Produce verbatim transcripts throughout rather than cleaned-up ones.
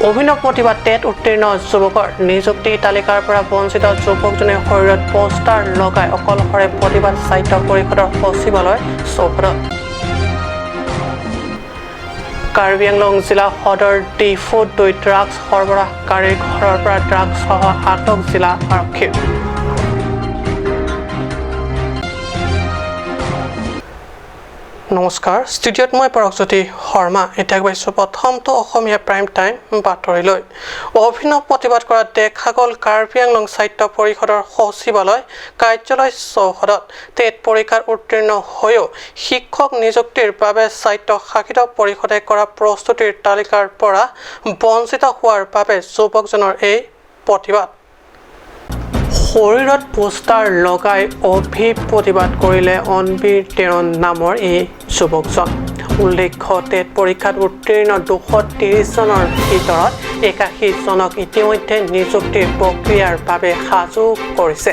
অভিনৱ প্ৰতিবাদ। টেট উত্তীৰ্ণ যুৱকৰ নিযুক্তি তালিকাৰ পৰা বঞ্চিত যুৱকজনে শৰীৰত পোষ্টাৰ লগাই অকলশৰে প্ৰতিবাদ সাহিত্য পৰিষদৰ সচিবালয় চৌহদত। কাৰ্বি আংলং জিলা সদৰ ডিফুত দুই ড্ৰাগছ সৰবৰাহকাৰীৰ ঘৰৰ পৰা ড্ৰাগছ সহ আটক জিলা আৰক্ষীৰ। নমস্কাৰ, ষ্টুডিঅ'ত মই পৰকজ্যোতি শৰ্মা। এতিয়া আগবাঢ়িছো প্ৰথমটো অসমীয়া প্ৰাইম টাইম বাতৰিলৈ। অভিনৱ প্ৰতিবাদ কৰা দেখা গ'ল কাৰ্বি আংলং সাহিত্য পৰিষদৰ সচিবালয় কাৰ্যালয় চৌহদত। টেট পৰীক্ষাত উত্তীৰ্ণ হৈও শিক্ষক নিযুক্তিৰ বাবে স্বায়ত্তশাসিত পৰিষদে কৰা প্ৰস্তুতিৰ তালিকাৰ পৰা বঞ্চিত হোৱাৰ বাবে যুৱকজনৰ এই প্ৰতিবাদ। শৰীৰত পোষ্টাৰ লগাই অভিনৱ প্ৰতিবাদ কৰিলে অনবীৰ তেৰণ নামৰ এই যুৱকজন। উল্লেখ্য, টেট পৰীক্ষাত উত্তীৰ্ণ দুশ ত্ৰিশ জনৰ ভিতৰত একাশী জনক ইতিমধ্যে নিযুক্তিৰ প্ৰক্ৰিয়াৰ বাবে সাজু কৰিছে।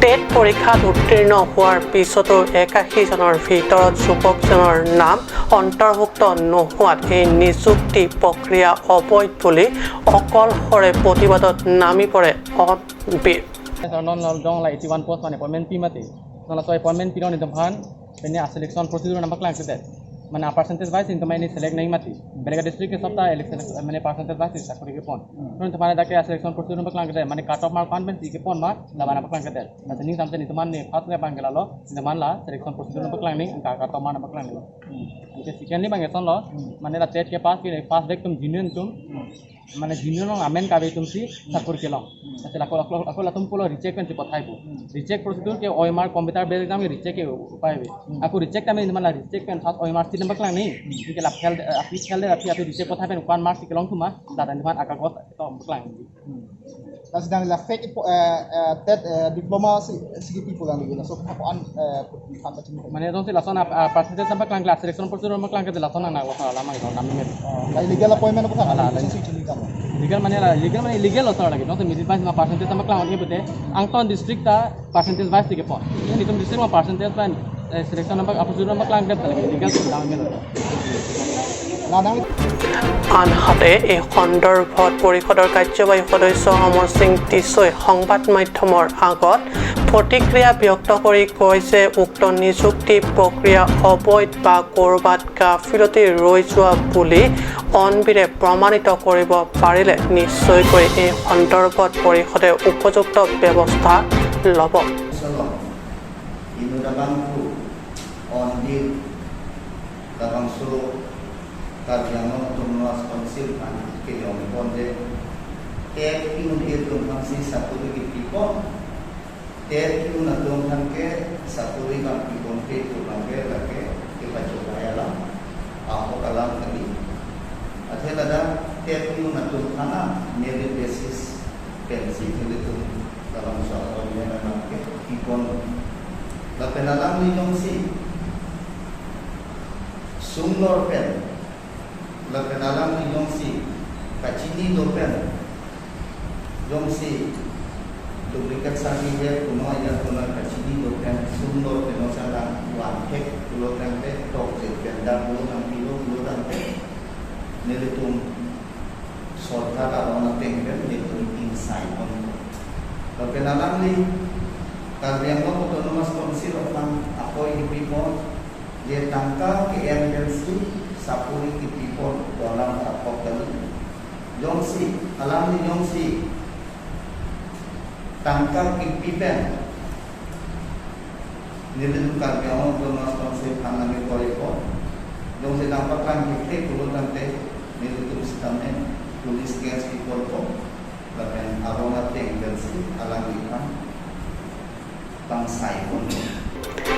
টেট পৰীক্ষাত উত্তীৰ্ণ হোৱাৰ পিছতো একাশী জনৰ ভিতৰত যুৱকজনৰ নাম অন্তৰ্ভুক্ত নোহোৱাত এই নিযুক্তি প্ৰক্ৰিয়া অবৈধ বুলি অকলশৰে প্ৰতিবাদত নামি পৰে অনবীৰ। Non la jong la eighty one post mane appointment pi mati. Non laso appointment pi non itum aphan, pene a selection procedure nangpaklang kedet. Mane a percentage wise itum mane select nangji mati. Belega district ke sabta election mane percentage wise sakori kepon. Non itum mane dak ke a selection procedure nangpaklang kedet. Mane cut off mark aphan pensi kepon ma, laban nangpaklang kedet. Lasi ning samse itum mane first le bang ke lalo, itum mane la selection procedure nangpaklang nangji, angka cut off mark nangpaklang nangji. Anke secondly bang eson lo, mane la tet ke pass ke pass back atum junior atum, mane junior along amen kave atumsi sakori kelong. Lasi ako, ako, ako latum pulo reject pensi pathaipo. Reject procedure ke O M R computer based exam ke reject ke upai ave. Ako reject kami itum mane la reject pen first O M R sheet nangpaklang nangji. Anke la fail, eh, aphi fail de aphi, aphi reject pathai pen one mark si kelong atum ma, ladak itum mane akagos to paklang nangji. Lasi dak la fake ipo, eh, eh, tet, eh, diploma si, si kipi pulang lagi. Laso ko-an, eh, ko-an pachini. Mane jongsi lason ap-, ah, percentage nangpaklang keklem, selection procedure nangpaklang ke lason nang lason alam nang nang nang. Oh, la illegal appointment ko sa. Ala, ala. Sing sing chini kamu. Illegal mane la, illegal mane illegal lo sar lagi. Jongsi merit wise ma percentage nangpaklang on ye bete. Angton district ta percentage wise ti kepon. Ini itum district ma percentage pen, eh, selection nangpak, procedure nangpaklang keklem lagi. Illegal sing dam melo. Aনহাতে এই সন্দৰ্ভত পৰিষদৰ কাৰ্যবাহী সদস্য অমৰ সিং টিছৌই সংবাদ মাধ্যমৰ আগত প্ৰতিক্ৰিয়া ব্যক্ত কৰি কয় যে উক্ত নিযুক্তি প্ৰক্ৰিয়া অবৈধ বা ক'ৰবাত গাফিলতি ৰৈ যোৱা বুলি অনবীৰে প্ৰমাণিত কৰিব পাৰিলে নিশ্চয়কৈ এই সন্দৰ্ভত পৰিষদে উপযুক্ত ব্যৱস্থা ল'ব। Inut abangphu Onbir labangso Karbi Anglong Autonomous Council aphan kejongpon je, tet ki-un atum aphansi sakori kepipon, tet ki-un atum aphan ke sakori bang pipon pe pu abang ke lake kepachobei alam, ahok alam kali. Athe ladak tet ki-un atum aphan merit basis pensi nelitum labangso appointment abang ke pipon. Lapen alangli jongsi sunglor pen, lapen alangli jongsi kachini do pen, jongsi duplicate certificate kuno ya kuno kachini do pen, sunglor pen jongsi alang one thek pulo tangte, tokjir pen dak pulo tangte, pilo pulo tangte, nelitum sorkar arong ateng pen nelitum ingsaipon. Lapen alangli Karbi Anglong Autonomous Council aphan apoi kepipon, je tangka ke-en pensi sakori kepipon dolang apok kali. Jongsi, alangli jongsi tangka kepi pen nelitum Karbi Anglong Autonomous Council aphan nami korepon. Jongsi nangpaklang kekle pulo tangte nelitum sitame police case pipon po. Lapen arong ateng pensi alangliphan pangsaipon.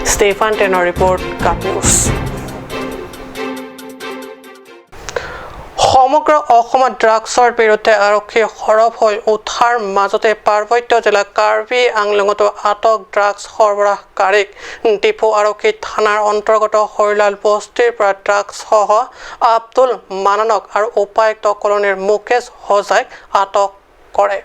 Stefan Tenor report, Cup News. সমগ্ৰ অসমত ড্ৰাগছৰ বিৰুদ্ধে আৰক্ষী সৰব হৈ উঠাৰ মাজতে পাৰ্বত্য জিলা কাৰ্বি আংলঙতো আটক ড্ৰাগছ সৰবৰাহকাৰীক ডিফু আৰক্ষী থানাৰ অন্তৰ্গত হৰিলাল বস্তিৰ পৰা ড্ৰাগছসহ আব্দুল মান্নানক আৰু উপায়ুক্ত কলনীৰ মুকেশ হোজাইক আটক কৰে।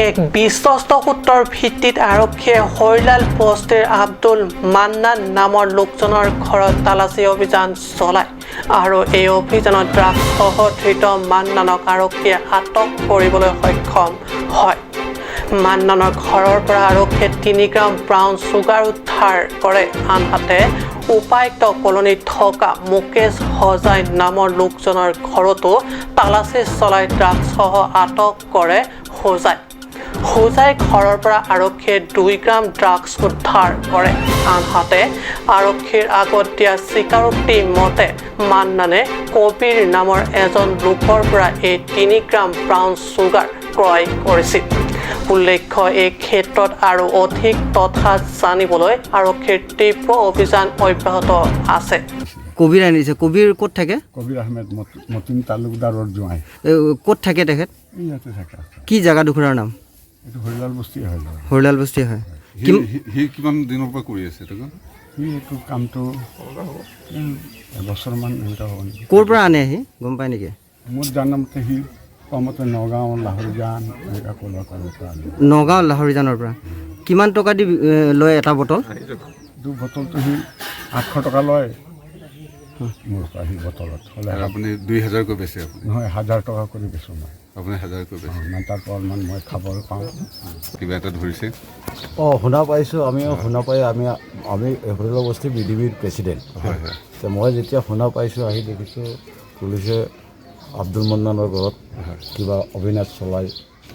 এক বিশ্বস্ত সূত্ৰৰ ভিত্তিত আৰক্ষীয়ে হৰিলাল বস্তিৰ আব্দুল মান্নান নামৰ লোকজনৰ ঘৰত তালাচী অভিযান চলায়। আৰু এই অভিযানত ড্ৰাগছসহ ধৃত মান্নানক আৰক্ষীয়ে আটক কৰিবলৈ সক্ষম হয়। মান্নানৰ ঘৰৰ পৰা আৰক্ষীয়ে তিনি গ্ৰাম ব্ৰাউন চুগাৰ উদ্ধাৰ কৰে। আনহাতে উপায়ুক্ত কলনীত থকা মুকেশ হজাই নামৰ লোকজনৰ ঘৰতো তালাচী চলাই ড্ৰাগছসহ আটক কৰে হোজাই। হোজাই ঘৰৰ পৰা আৰক্ষীয়ে দুই গ্ৰাম ড্ৰাগছ উদ্ধাৰ কৰে। আনহাতে আৰক্ষীৰ আগত দিয়া স্বীকাৰোক্তি মতে মান্নানে কবিৰ নামৰ এজন লোকৰ পৰা এই তিনি গ্ৰাম ব্ৰাউন চুগাৰ ক্ৰয় কৰিছিল। উল্লেখ্য, এই ক্ষেত্ৰত আৰু অধিক তথ্য জানিবলৈ আৰক্ষীৰ তীব্ৰ অভিযান অব্যাহত আছে। কবিৰ আনিছে। কবিৰ ক'ত থাকে? কবিৰ আহমেদ মত- মতিন তালুকদাৰৰ জোঁৱাই। এ, ক'ত থাকে তেখেত? ইয়াতে থাকে। কি জেগাডোখৰৰ নাম? এইটো হৰিলাল বস্তি হয়, হয়। হৰিলাল বস্তি হয়। সি, কিম- সি, সি কিমান দিনৰ পৰা কৰি আছে এইটো কাম? সি এইটো কামটো, উম, এবছৰমান এনেকুৱা হ'ব নেকি। ক'ৰ পৰা আনে সি, গম পায় নেকি? মোৰ জানামতে সি কমতে নগাঁও, লাহৰিজান, এনেকুৱা ক'ৰবাৰ, ক'ৰবাৰ পৰা আনে। নগাঁও, লাহৰিজানৰ পৰা। কিমান টকা দি, এ, লয় এটা বটল? এইটো বটলটো সি আঠশ টকা লয় মোৰ পৰা, সি বটলত। হ'লে আৰু আপুনি দুই হাজাৰকৈ বেচে আপুনি? নহয়, হাজাৰ টকা কৰি বেচোঁ মই। আপুনি হাজাৰকৈ বেচে? অ, ইমান তাৰ পৰা অলপমান মই খাবলৈ পাওঁ। কিবা এটা ধৰিছে? অ, শুনা পাইছোঁ, আমিও শুনা পাই, আমি, আমি হৰিলাল বস্তি বি ডি বিৰ প্ৰেচিডেণ্ট। হয়, হয়। তো মই যেতিয়া শুনা পাইছোঁ, আহি দেখিছোঁ পুলিচে আব্দুল মন্নানৰ ঘৰত হয়। কিবা অভিযান চলাই।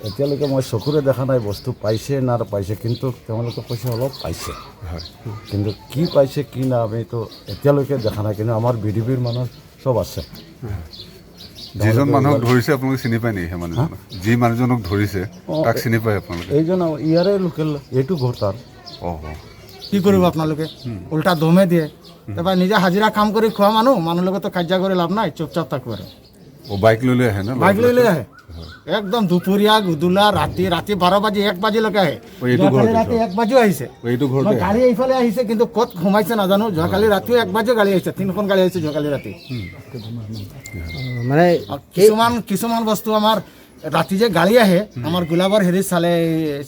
এতিয়ালৈকে মই চকুৰে দেখা নাই বস্তু পাইছে না পাইছে, কিন্তু তেওঁলোকে কৈছে অলপ পাইছে। হয়। কিন্তু কি পাইছে কি না আমিতো এতিয়ালৈকে দেখা নাই, কিন্তু আমাৰ বি ডি বিৰ মানুহ চব আছে। যিজন তেওঁলোকে মানুহক এইবাৰ ধৰিছে আপোনালোকে চিনি পায় নেকি সেই মানুহজনক? হা? যি মানুহজনক ধৰিছে অ, তাক চিনি পায় আপোনালোকে? এইজন ইয়াৰে লোকেল, এইটো ঘৰ তাৰ। অ, অ। কি কৰিব আপোনালোকে? উল্টা দমে দিয়ে। তাৰপৰা নিজে হাজিৰা কাম কৰি খোৱা মানুহ, মানুহ লগতো কাজিয়া কৰি লাভ নাই, চুপচাপ থাকো আৰু। অ, বাইক লৈ লৈ আহে ন? বাইক লৈ লৈ আহে। একদম দুপৰীয়া, গুদুলা, ৰাতি, ৰাতি বাৰ বাজি, এক বাজিলৈকে আহে। অ, এইটো যোৱাকালি ঘৰতে ৰাতি থয়? এক বাজিও আহিছে। অ, এইটো ঘৰতে মই গাড়ী আহে? এইফালে আহিছে, কিন্তু ক'ত সোমাইছে নাজানো। যোৱাকালি ৰাতিও এক বাজিও গাড়ী আহিছে, তিনিখন গাড়ী আহিছে যোৱাকালি ৰাতি। মানে আৰু কিছুমান, কিছুমান বস্তু আমাৰ ৰাতি যে গাড়ী আহে, আমাৰ গোলাপৰ হেৰি চালে,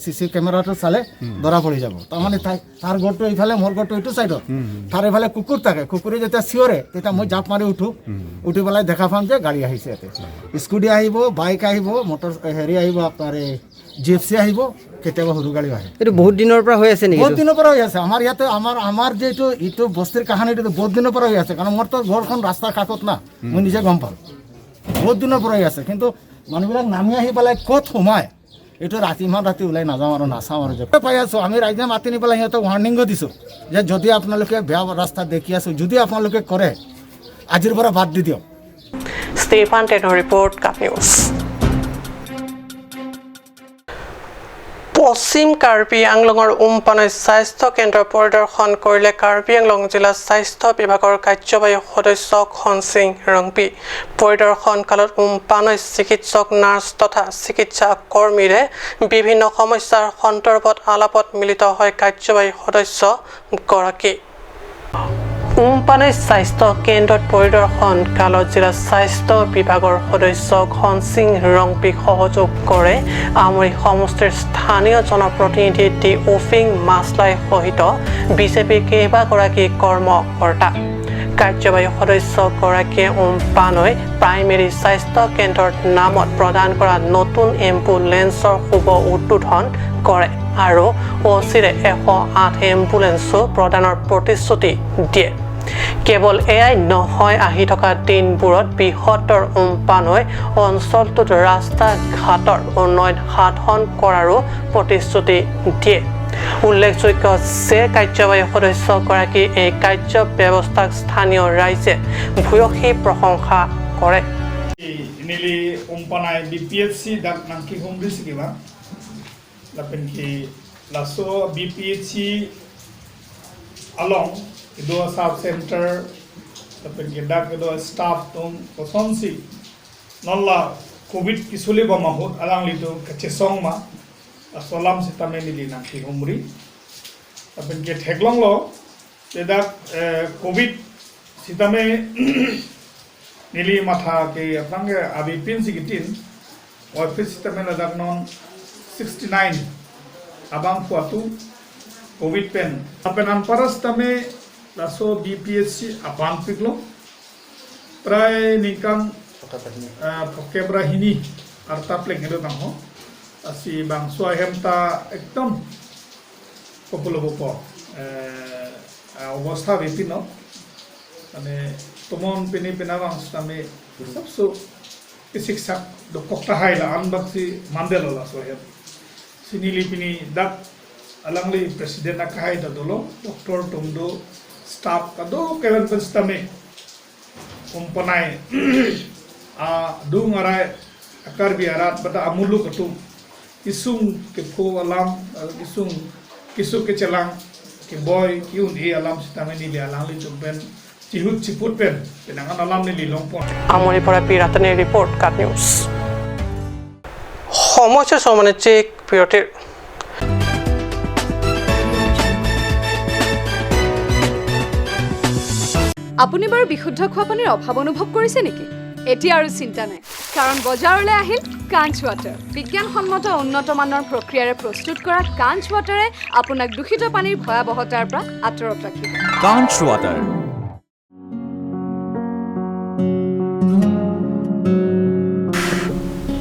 চি চি কেমেৰাটো চালে ধৰা পৰি যাব। তাৰমানে তাই, তাৰ ঘৰটো ইফালে, মোৰ ঘৰটো এইটো চাইডত। তাৰ এইফালে কুকুৰ থাকে, কুকুৰে যেতিয়া চিঞৰে, তেতিয়া মই জাপ মাৰি উঠো, উঠি পেলাই দেখা পাম যে গাড়ী আহিছে ইয়াতে। স্কুটি আহিব, বাইক আহিব, মটৰ হেৰি আহিব, আপোনাৰ এই জি এফ চি আহিব, কেতিয়াবা সৰু গাড়ীও আহে। এইটো বহুত দিনৰ পৰা হৈ আছে নেকি বহুত এইটো? দিনৰ পৰা হৈ আছে। আমাৰ ইয়াতে, আমাৰ, আমাৰ যে এইটো, এইটো বস্তিৰ কাহানীটো বহুত দিনৰ পৰা হৈ আছে, কাৰণ মোৰতো ঘৰখন ৰাস্তাৰ কাষত না, মই নিজে গম পাওঁ। বহুত দিনৰ পৰা হৈ আছে, কিন্তু মানুহবিলাক নামি আহি পেলাই ক'ত সোমায়, এইটো ৰাতি, ইমান ৰাতি ওলাই নাযাওঁ আৰু নাচাওঁ আৰু। যে পাই আছোঁ, আমি ৰাইজে মাতি নি পেলাই সিহঁতক ৱাৰ্ণিঙো দিছোঁ যে যদি আপোনালোকে বেয়া ৰাস্তা দেখি আছোঁ, যদি আপোনালোকে কৰে, আজিৰ পৰা বাদ দি দিয়ক। ষ্টেফান টেনৰ ৰিপৰ্ট, কাপ নিউজ। পশ্চিম কাৰ্বি আংলঙৰ উমপানৈ স্বাস্থ্য কেন্দ্ৰ পৰিদৰ্শন কৰিলে কাৰ্বি আংলং জিলা স্বাস্থ্য বিভাগৰ কাৰ্যবাহী সদস্য খনসিং ৰংপি। পৰিদৰ্শন কালত উমপানৈ চিকিৎসক, নাৰ্ছ তথা চিকিৎসা কৰ্মীৰে বিভিন্ন সমস্যাৰ সন্দৰ্ভত আলাপত মিলিত হয় কাৰ্যবাহী সদস্য গৰাকী। উমপানৈ স্বাস্থ্য কেন্দ্ৰত পৰিদৰ্শন কালত জিলা স্বাস্থ্য বিভাগৰ সদস্য খনসিং ৰংপিক সহযোগ কৰে আমৰি সমষ্টিৰ স্থানীয় জনপ্ৰতিনিধি টি উফিং মাছলাই সহিত বিজেপিৰ কেইবাগৰাকী কৰ্মকৰ্তা। কাৰ্যবাহী সদস্যগৰাকীয়ে উমপানৈ প্ৰাইমেৰী স্বাস্থ্য কেন্দ্ৰৰ নামত প্ৰদান কৰা নতুন এম্বুলেন্সৰ শুভ উদ্বোধন কৰে আৰু অচিৰে এশ আঠ এম্বুলেন্সো প্ৰদানৰ প্ৰতিশ্ৰুতি দিয়ে। কেৱল এয়াই নহয়, আহি থকা দিনবোৰত বৃহত্তৰ উমপানৈ অঞ্চলটোত ৰাস্তা ঘাটৰ উন্নয়ন সাধন কৰাৰো প্ৰতিশ্ৰুতি দিয়ে। উল্লেখযোগ্য যে কাৰ্যবাহী সদস্যগৰাকীৰ এই কাৰ্য ব্যৱস্থাক স্থানীয় ৰাইজে ভূয়সী প্ৰশংসা কৰে। Neli Umpanai B P H C dak nangkehumri si kevang. Lapen ke laso B P H C along kedo sub center, lapen ke dak kedo staff atum kosonsi non la covid kesuli bom ahut alanglitum kachesong ma, laso alam sitame neli nangkehumri. Lapen ke theklonglo, ladak, eh, covid sitame neli matha ke aphrang ke abipin si kitin, office sitame ladak non sixty nine abangphu atum covid pen. Lapen anpar sitame laso B P H C apanpiklo. Prai ningkan, ah, phokep ra hini arta pleng kedo tangho. Lasi bangso ahem ta ekdom kopilo bopo, eh, ah, obostha avepinlo. Mane tomon pini pina bang sitame sabso kesiksak dokok tahai la-an bak si mandetlo laso ahem. Si neli pini dak alangli president akehai ta dolo, doctor atum do, staff kadokave pen sitame komponai adung arai a-Karbi arat bata amuluk atum kesung kepho alam, eh, kesung kesung kechelang keboi ke-un-e alam sitame neli alanglitum pen chihut chiput pen penang an alam neli longpon. আমনিৰ পৰা পি ৰাতানীৰ ৰিপৰ্ট, কাট নিউজ। সমস্যা সমানে চেক পিৰতিৰ। আপুনি বাৰু বিশুদ্ধ খোৱা পানীৰ অভাৱ অনুভৱ কৰিছে নেকি? এতিয়া আৰু চিন্তা নাই, কাৰণ বজাৰলৈ আহিল কাঞ্চ ৱাটাৰ। বিজ্ঞানসন্মত উন্নত মানৰ প্ৰক্ৰিয়াৰে প্ৰস্তুত কৰা কাঞ্চ ৱাটাৰে আপোনাক দূষিত পানীৰ ভয়াৱহতাৰ পৰা আঁতৰত ৰাখিব। Kanch Water.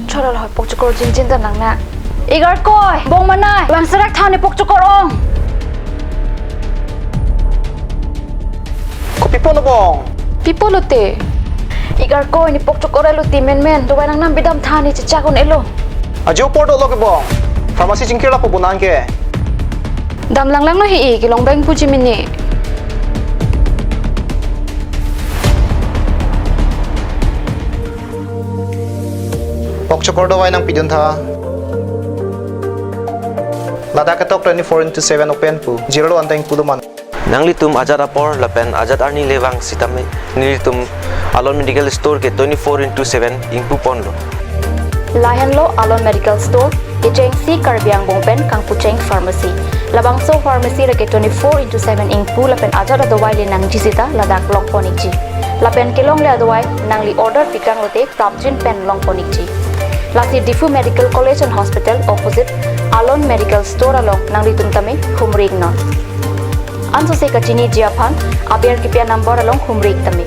Chorol hoi pokchokor jinjin ta nang na. Igarkoi, bong manai, bang serak thani pokchokor ong. Kopi pulo bong? Pi pulo te? Igarkoi ni pokchokor elo te menmen, dovai nangnam bidam thani chechak un-elo. Ajo apor dolo ke bong. Pharmacy chingkir lapu bonang ke. Dam langlanglo he-i, kelong beng puji mini. Pokchokor dovai nangpidun tha. Ladak ketok twenty-four into seven open pu. Zero lo anteng pulo man. Nanglitum ajat apor lapen ajat arni le vang sitame nelitum Alon Medical Store ke twenty-four into seven ingpu ponlo. Lahenlo Alon Medical Store, kechengsi Karbi angbong pen kangpucheng pharmacy. Labangso pharmacy lake twenty-four into seven ingpu lapen ajat adovai le nangji sita ladak longpon ikji. Lapen kelongle adovai nangli order pikang lote prapjin pen longpon ikji. Lasi Diphu Medical College and Hospital opposite Alon Medical Store along nanglitum tame humri iknon. Ansose kachiniji aphan aber kipi a-number along humri ik tame.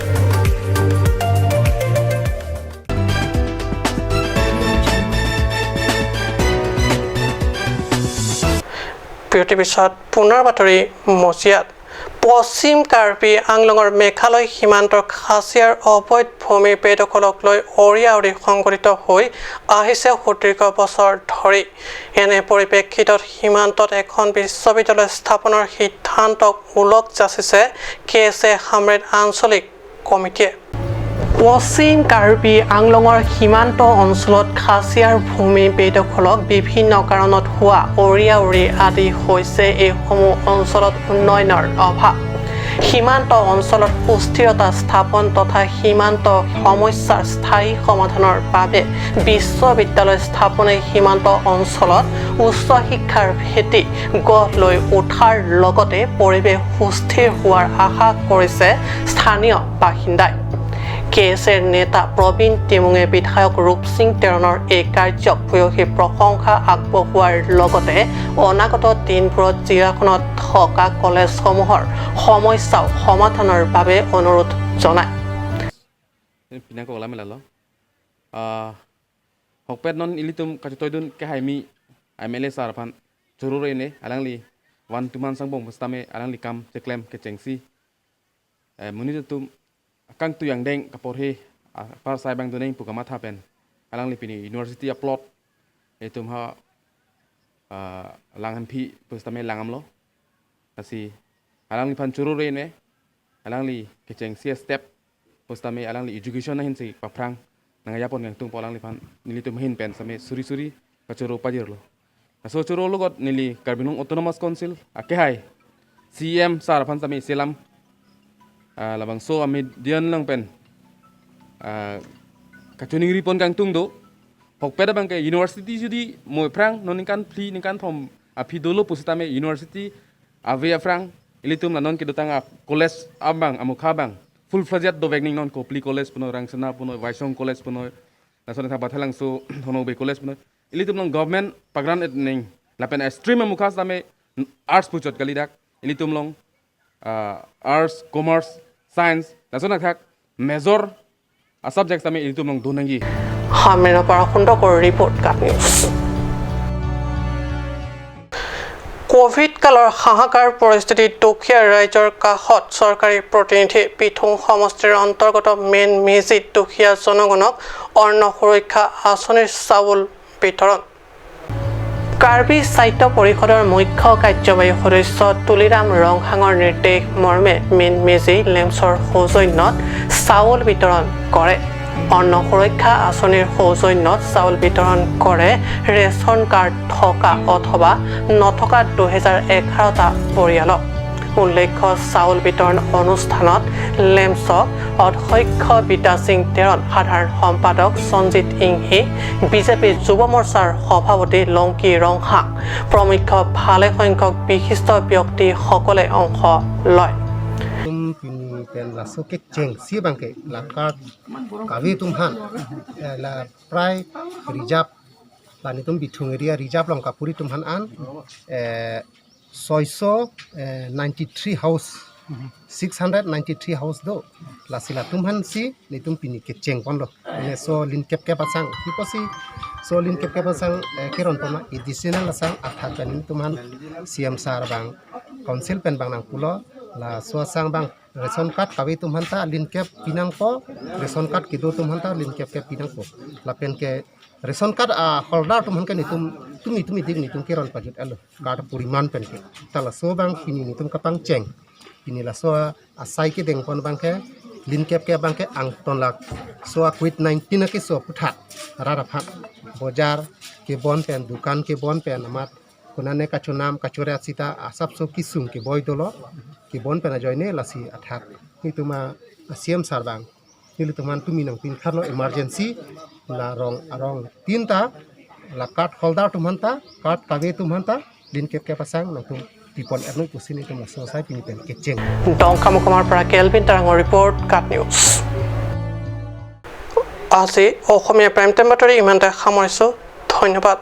পৃথিৱী চাত পুনৰ বাতৰি মজিয়াত। পশ্চিম কাৰ্বি আংলঙৰ মেঘালয় সীমান্তৰ খাচিয়াৰ অবৈধ ভূমি বেদখলক লৈ অৰিয়া অৰি সংঘটিত হৈ আহিছে সুদীৰ্ঘ বছৰ ধৰি। এনে পৰিপ্ৰেক্ষিতত সীমান্তত এখন বিশ্ববিদ্যালয় স্থাপনৰ সিদ্ধান্তক ওলগ যাচিছে কে এছ এ হামৰেণ আঞ্চলিক কমিটিয়ে। পশ্চিম কাৰ্বি আংলঙৰ সীমান্ত অঞ্চলত খাচিয়াৰ ভূমি বেদখলক বিভিন্ন কাৰণত হোৱা অৰিয়া অৰি আদি হৈছে এইসমূহ অঞ্চলত উন্নয়নৰ অভাৱ। সীমান্ত অঞ্চলত সুস্থিৰতা স্থাপন তথা সীমান্ত সমস্যাৰ স্থায়ী সমাধানৰ বাবে বিশ্ববিদ্যালয় স্থাপনে সীমান্ত অঞ্চলত উচ্চ শিক্ষাৰ ভেটি গঢ় লৈ উঠাৰ লগতে পৰিৱেশ সুস্থিৰ হোৱাৰ আশা কৰিছে স্থানীয় বাসিন্দাই। কে এছ এৰ নেতা প্ৰবীণ টিমুঙে বিধায়ক ৰূপসিং তেৰণৰ এই কাৰ্যক ভূয়সী প্ৰশংসা আগবঢ়োৱাৰ লগতে অনাগত দিনবোৰত জিলাখনত থকা কলেজসমূহৰ সমস্যাও সমাধানৰ বাবে অনুৰোধ জনায়। Pinako olam lalo. Ah, hokpet non ilitum kachetoidun ke hai mi M L A sir aphan choro rene alangli van tuman sangbong bus tame alangli kam cheklem kechengsi. Eh, monit atum kangtui angdeng kaporhe, ah, apar sai abang duneng pu kamatha pen alangli pini university a-plot itum ha, ah, Langhamphi pusitame langdamlo. Lasi alangliphan choro rene, alangli kechengsi step pusitame alangli education ahin si paphrang nangkejapon kangtung pu alangliphan nelitum ahin pen sitame suri suri kachoro pajirlo. Laso choro logot neli Karbi Anglong Autonomous Council akehai C E M sir aphan sitame selam, ah, labangso amedian lang pen, ah, kachoningri pon kangtung do. Hokpet abang ke university jodi mo aphrang non ningkan phli ningkan thom aphi dolo pusitame university ave aphrang ilitum la non kedotang a-college abang amukha abang full fledged dovek ning non Kopili College punoi, Rangsina punoi, Waisong College punoi, lason tha Bathalangso Honoré College punoi. Ilitum along government pagran et ning lapen a-stream amukha sitame arts puchot kalidak. Ilitum along, ah, arts, commerce, science, lason athak major Asap jak same ilitum along do nangji. Hameno para Hundokor report, KAT News. Covid কালৰ হাহাকাৰ পৰিস্থিতিত দুখীয়া ৰাইজৰ কাষত চৰকাৰী প্ৰতিনিধি। পিথোং সমষ্টিৰ অন্তৰ্গত মেইন মেজিত দুখীয়া জনগণক অন্ন সুৰক্ষা আঁচনিৰ চাউল বিতৰণ। কাৰ্বি সাহিত্য পৰিষদৰ মুখ্য কাৰ্যবাহী সদস্য তুলিৰাম ৰংহাঙৰ নিৰ্দেশ মৰ্মে মেইন মেজি লেম্পছৰ সৌজন্যত চাউল বিতৰণ কৰে। অন্ন সুৰক্ষা আঁচনিৰ সৌজন্যত চাউল বিতৰণ কৰে ৰেচন কাৰ্ড থকা অথবা নথকা দুহেজাৰ এঘাৰটা পৰিয়ালক। উল্লেখ্য, চাউল বিতৰণ অনুষ্ঠানত লেম্পছক অধ্যক্ষ বিদ্যা সিং তেৰণ, সাধাৰণ সম্পাদক সঞ্জিত ইংহি, বিজেপি যুৱ মৰ্চাৰ সভাপতি লংকি ৰংহাং প্ৰমুখ্য ভালেসংখ্যক বিশিষ্ট ব্যক্তিসকলে অংশ লয়। Tum pini pen laso kechengsi abangke la card kave atum aphan, eh, la prai reserve, la netum Bithung area reserve along kapuri atum aphan an, eh, soiso, eh, ninety three house, six hundred ninety three house do. Lasi latum aphansi netum pini kecheng ponlo. Laso lin kep kep asang. Iposi so lin kep kep asang, eh, keron pon ma additional asang athak pen netum aphan C M sir abang, council pen abang nangpulo. Laso asang abang ration card kave atum aphanta lin kep pinangpo, ration card kedo atum aphanta lin kep kep pinangpo. Lapen ke ration card a holder atum aphan ke netum tumi tumi dik netum keron pajut alo card poriman pen ke. Ta laso abang pini netum kapangcheng. Pini laso asai kedeng pon abangke lin kep kep abangke angton lak so a covid nineteen akeso aputhak rat aphan bojar kebon pen, dukan kebon pen amat konane kachonam kachore asita asapso kesung keboi dolo, kebon pen ajoine lasi athak netum a C M sir abang nelitum aphan tumi nangpintharlo emergency, la rong arong tin ta, la card holder atum aphanta, card kave atum aphanta lin kep kep asang nangtum pipon ernoi pusi netum laso asai pini pen kecheng. Dongkamukam arpara Kelvin Terangor report, KAT News. Aji Oxomiya Prime Time Battery imante khamorso. Dhonyobad.